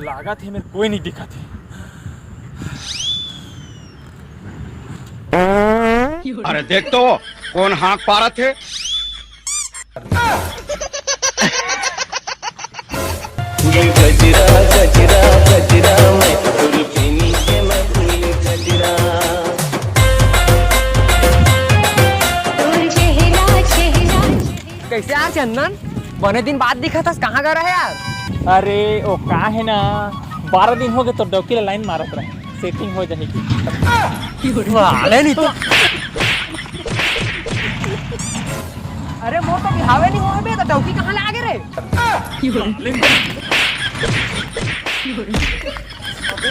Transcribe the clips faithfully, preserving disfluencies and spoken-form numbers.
लागत हे मेरे कोई नहीं दिखत हे। अरे देख तो, कोन हाँक पारत हे। ये गजरा, गजरा, गजरा, मैं तो फूल पीनी के मैं फूल गजरा। तोर चेहरा, चेहरा, चेहरा। कैसे यार चंदन, बने दिन बाद दिखत हस, कहाँ गए रहे यार? अरे ओ का हे ना, बारह दिन हो गए तो डौकी ला लाइन मारत रहे, सेटिंग हो जाएगी। वाले नहीं तो। अरे मोर तो बिहावे नहीं होय बे, तो डौकी कहाँ ले आगे रे? अबे,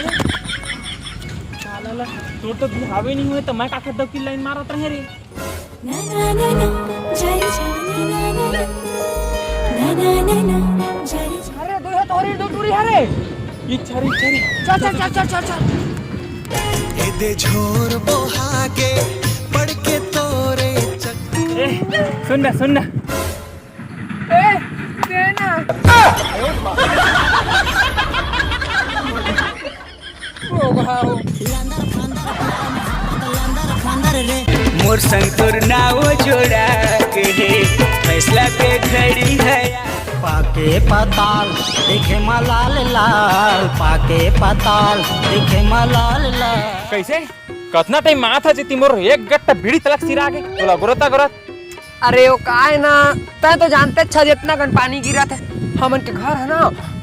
साला ला, तोर तो बिहावे नहीं होय तो मैं का कर डौकी लाइन मारत रहे रे? ना, ना, ना, ना, जारी, जारी, ना, ना, ना, ना। ना, ना, ना, ना, जारी, जारी। अरे, दो है तोरी, दो टूरी है रे। इच्छा रे, इच्छा रे। चल, चल, चल, चल, चल, चल। एदे झोर बोहा के, पड़ के तोरे चक- ए, सुन ना, सुन ना। ए, दे ना। ओ भाओ। मोर संग तोर नाव जोड़ा के हे, फैसला के घड़ी है। पाके पताल दिखे म लाल लाल, पाके पताल दिखे म लाल लाल। कैसे? कतना टाइम आत हस जी, मोर एक गट्टा बीड़ी तलक सिरा गे, तोला गोरता गोरत। अरे ओ का हे ना, तैं तो जानते अच्छा जितना कन पानी गिरत हे, हमन के घर हे ना,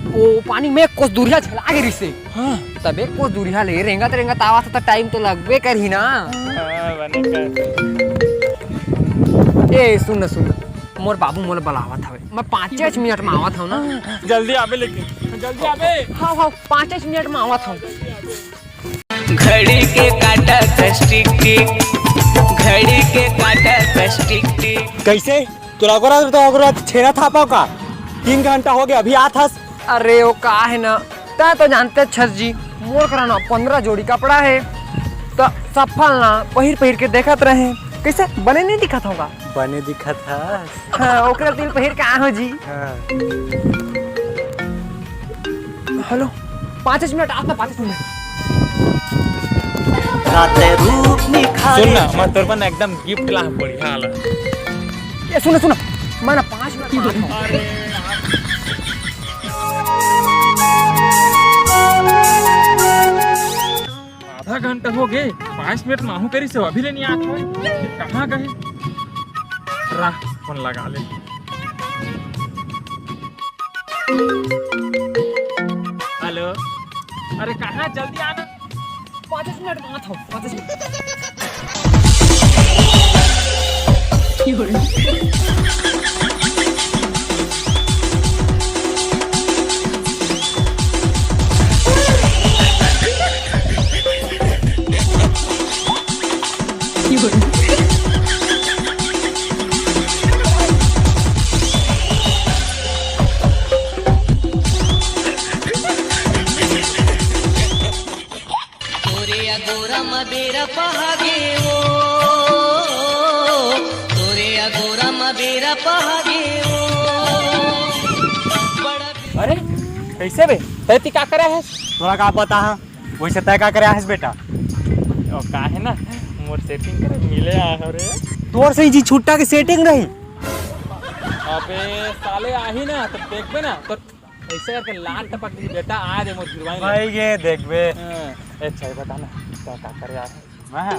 वो पानी में एक कोस दूरिहा झला गे रिसे। हाँ। तब एक कोस दूरिहा ले रेंगत रेंगत आवत हे, त टाइम तो लगबे करही ना। हाँ, बने कर। ए सुन ना, सुन ना, मोर बाबू मोला बलावत हवे, मैं पाँचे मिनट में आवत हूँ ना। जल्दी आबे लेकिन, जल्दी आबे। हाँ हाँ, पाँचे मिनट में आवत हूँ। घड़ी के काटा कस टिक टिक, घड़ी के काटा कस टिक टिक। कैसे? तोला अगोरा तो अगोरा छेना था पाव का? तीन घंटा हो गया, अभी आत हस। अरे ओ का हे ना, तैं तो जानते छस जी, मोर करा ना पन्द्रह जोड़ी कपड़ा हे, त सफल ना पहिर पहिर के देखत रहे, कैसे बने नहीं दिखत होगा? बने दिखत हस। हाँ, ओकरे तीन पहिर के आए हो जी। हाँ। हेलो, पाँच मिनट, आप ना पाँच मिनट। राते रूप निखारे सुन ना, मैं तोर बर एकदम गिफ्ट ला बढ़िया वाला। ए, सुन ना, सुन ना, मैं ना पाँच मिनट में आता हूँ। आधा घंटा हो गे, पाँच मिनट माहू करी से अभी ले नहीं आत हे। कहाँ गए? रहा, फोन लगा ले। हेलो, अरे कहाँ, जल्दी आना। पाँच मिनट में आता हूँ, पाँच मिनट। तोरे अगोरा म बेरा पहागे ओ, तोरे अगोरा म बेरा पहागे ओ। अरे, कैसे बे? तैं ती का करे हस? तोला का पता हे? वैसे तैं का करे हस बेटा? ओ, का हे ना, मोर सेटिंग करे मिले आए हो रे। तोर से ही जी छुट्टा के सेटिंग रही। अबे साले आही ना, तो देखबे ना, तो ऐसे करके लात टपक दी बेटा, आ रे मोर गिरवाई ले। भाई ये देखबे। हाँ, ए, अच्छा, ये बता ना, तो का करे यार? मैं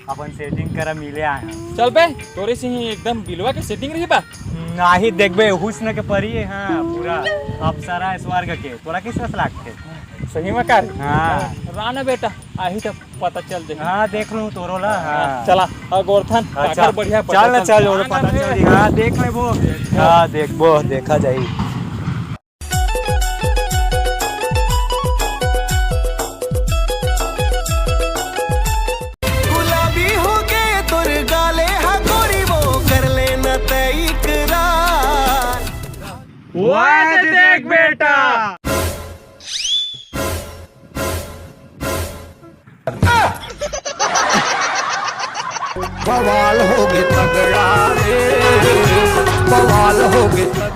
अपन सेटिंग करा मिले आए हैं। चल बे, तोरे से ही एकदम बिलवा के सेटिंग रही बा। नहीं देखबे, हुस्न के परी है, हाँ, पूरा अप्सरा स्वर्ग के। तोरा किस रस लागथे? सही में कर? हाँ। राना बेटा, आही तो पता चल दे। हाँ, देख लूँ तोरो ला। हाँ। चला, और गोरथन, अच्छा, काकर बढ़िया पता चल ना, चल। चल, और पता चल। हाँ, देख लेबो। हाँ, देखबो, देखा जाई। गुलाबी हो गए तोर गाले हा गोरी, वो कर लेना तय इकरार। वाह दे देख बेटा। बवाल होगे तगड़ा रे, बवाल होगे तगड़ा।